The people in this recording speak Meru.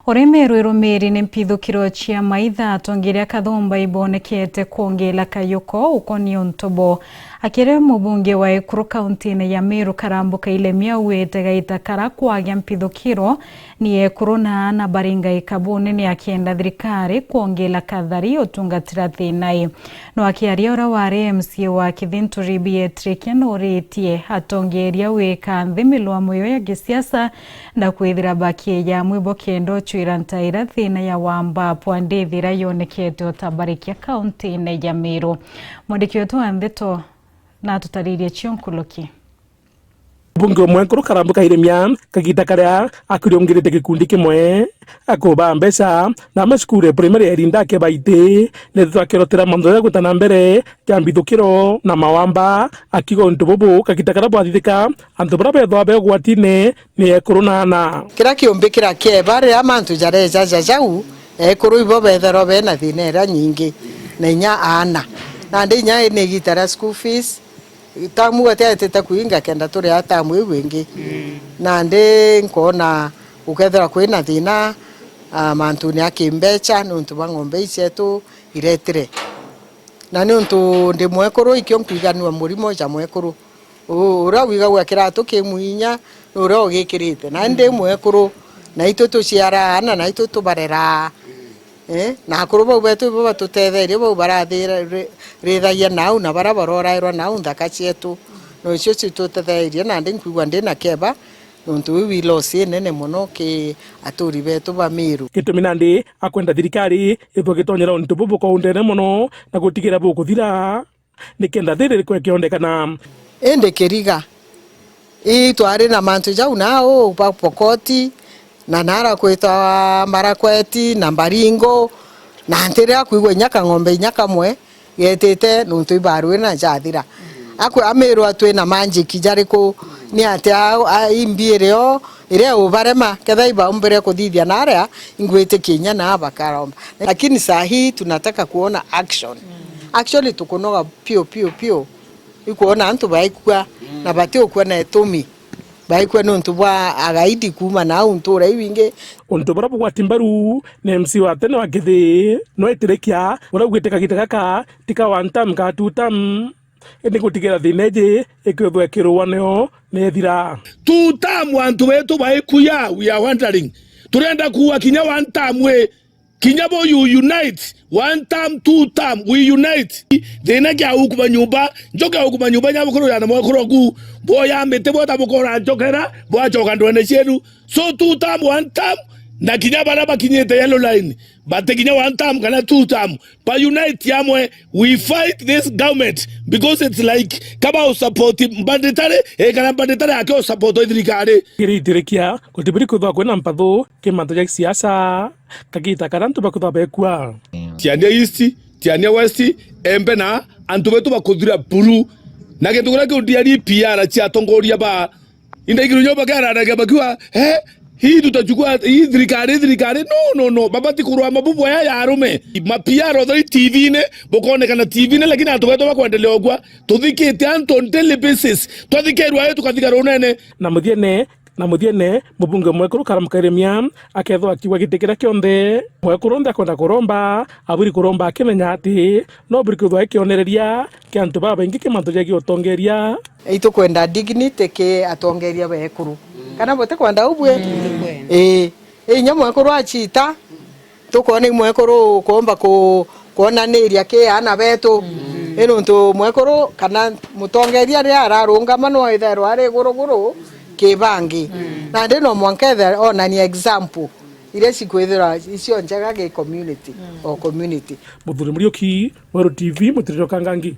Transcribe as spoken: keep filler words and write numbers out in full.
Uri Meru irumiri ni mpithukiro cia maitha, atongeria kathumba ibonekete kwongela kayuko ukonia untu bo. Akiri mubunge wa Ekuru kauntine ya Meru Karambu Kairemia auite gaita kara kwagia mpithukiro ni ekuru na aana baringa ikabuni ni akienda thirikari kwongela kathari utungatira thina ii. No akiaria uria wari M C A wa Kithinturi Bi Etrekia nuritie atongeria wika nthi milwamo yo ya gisiasa na kwithira bakiija amwe bo kenda ucwira ntaira thina ya wamba pwa ndithi iria yonekete utabarikia kauntine ya Meru. Mwandiki wetu wa ndeto na atutaririe cio nkuluki. Mbunge umwe nkuru Karambu Kairemia, kagita karia akuriungirite gikundi kimwe akuba mbeca na macukuru ya primary ya Irinda Kebaiti, ni twakirotera mantu jaria gwita na mbere ja mbithukiro na mawamba, akiuga untu bubu kagita karia bwathithika, antu baria bethwa be ugwatine ni ekuru na aana. Kiria kiumbi kiria kieba riria mantu jareja ja jau, ekuru ibo betherwa bena thina iria nyingi, na inya aana. Nandi inya ni igita ria school fees, tamu gatiaetete kuinga kenda turia tamu iu ingi. Nandi nkoona gukethirwa kwina thina, ah, mantune a kimbecha niuntu bwa ng'ombe ii cietu iretire. Na niuntu ndi mwekuru, ikio nkwiganua murimo ja mwekuru. U-, uria wigagua kiratu ki mwinya ni uria ugikirite. Na ndi mwekuru, na itu tuciara aana, na itu tubarera. Eh, na akuru bau betu ibo batutetherie, bau barathira-, ri-, rithagia nau, na baria barorairwa nau nthaka cietu. No icio citutetheerie, nandi nkwigua ndi na keba, nontu iu i loss inene mono ki aturi betu ba Meru. Gitumi nandi akwenda thirikari ithwe gitonyera untu bubu kwa undene mono, na gutigira bukuthira. Nikenda thiri rikwe kiondekana. Indi Kiriga, ii twari na mantu jau nau ba Pokoti, na nara kwitwa Marakweti, na Mbaringo, na ntiria kwigua inya kang'ombe inya kamwe getite nuntu ibarwire na jathira. Akwe amirwa twina manjiki jariku, ni atia a, a, imbi irio iria ubarema, kethira ibaumbire kuthithia naria, ingwitikia inya naa bakaromba. Lakini saa hii tunataka kuona action. Actually, tukunoga piu, piu, piu. Ikwona antu baikua, na batiukua na itumi. Baikua niuntu bwa agaidi kuuma nau ntura iu ingi. Untu buria bugwati mbaru ni M C wa tene wa Kithii, no itirikia, uria ugwite kagita gaka, ti ka one term, ka two term. Indi gutigira thina iji ikwithwa ikirua nio nethira. Two term antu betu baikuya, we are wondering. Turenda kuua kinya one term wi, kinya bo you unite, one term, two term, we unite. Thina kia ukuma nyumba, njoke ukuma nyumba nya mukuru ya na mwekuru ku, boya miti bota bukora njokera, bwachoka ndwene cieru. So two term, one term, na kinya baria bakinyite yellow line, bati kinya one term kana two term. Ba unite amwe, we fight this government because it's like kaba u support banditary, eh, kana banditary ake u support thirikari. Kiri itirikia, gutibiri kwithwa kwina mpathu ki mantu ja kisiasa, kagita karia antu bakwithwa bekua. Tiania East, Tiania West, Embe na antu betu bakuthira buru. Na gintu kiria kiu ndiari P R cia atongoria ba Indaigirunyo bakiaranagia bakiuga, "Eh, hii tutachukua hii thirikari, thirikari." No, no, no. Babati kurwa mabubu aya ya arume. Ma P R othe T V-ini, bukonekana T V-ini, lakini antu betu bakwendelea ogwa. Tuthikite antu on daily basis. Twathikerwa ayo tukathiga runene. Na muthiene, na muthiene, mubunge mwekuru Karam Kairemia akethwa akiuga giti kiria kionthe mwekuru onthe akwenda kuromba, aburi kuromba akimenya ati no buri kwithwa ikionereria kia antu babaingi ki mantu jegii utongeria. Itukwenda dignity ki atongeria bekuru. Kana butikwenda ubwi? Ii. Ii, inya mwekuru achita, tukwona i mwekuru ukumba ku-, kwonaniria ki aana betu. Ii, nontu mwekuru kana mutongeria riria ararungama no ithairwa ari iguru guru ki bangi. Nandi no mwanka ethe onania example iria cikwithirwa icio njega gi community o community. Muthuri Muriuki, Weru T V, Mutiriro Kangangi.